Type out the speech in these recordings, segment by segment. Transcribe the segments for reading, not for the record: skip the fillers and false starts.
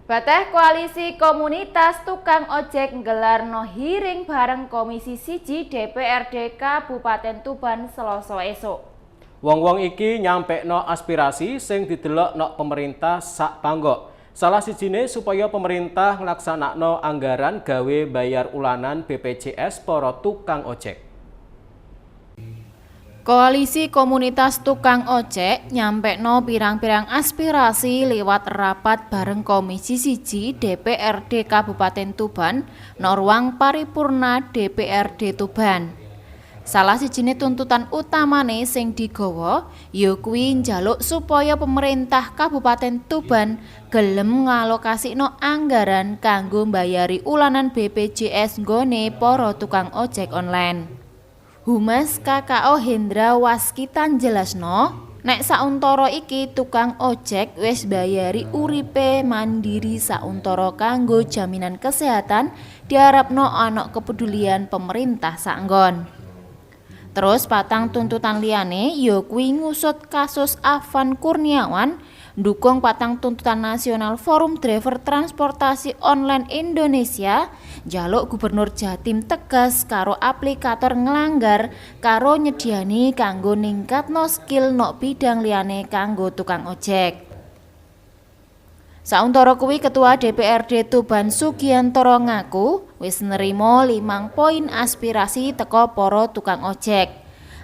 Bateh Koalisi Komunitas Tukang Ojek nggelarno hearing bareng Komisi 1 DPRD Kabupaten Tuban Selasa esuk. Wong-wong iki nyampekno aspirasi sing didelok nok pemerintah sak panggok. Salah sijine supaya pemerintah nglaksanakno anggaran gawe bayar ulanan BPJS para tukang ojek. Koalisi Komunitas Tukang Ojek nyampekno pirang-pirang aspirasi liwat rapat bareng Komisi 1 DPRD Kabupaten Tuban nok ruang paripurna DPRD Tuban. Salah sijine tuntutan utamane sing digawa ya kuwi njaluk supaya pemerintah Kabupaten Tuban gelem ngalokasikno anggaran kanggo mbayari ulanan BPJS nggone para tukang ojek online. Humas KKO Hendra Waskita njelasno, nek sauntara iki tukang ojek wis mbayari uripe mandiri sauntara kanggo jaminan kesehatan diharapno ana kepedulian pemerintah saenggon. Terus patang tuntutan liyane ya kuwi ngusut kasus Affan Kurniawan, ndukung patang tuntutan nasional Forum Driver Transportasi Online Indonesia, njaluk Gubernur Jatim tegas karo aplikator nglanggar karo nyediani kanggo ningkatno skill nok bidang liyane kanggo tukang ojek. Sauntara kuwi, Ketua DPRD Tuban Sugiantoro ngaku wis nerima 5 poin aspirasi teko para tukang ojek.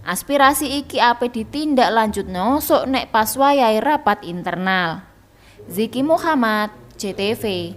Aspirasi iki ape ditindak lanjutno sok nek pas wayahe rapat internal. Ziki Muhammad, JTV.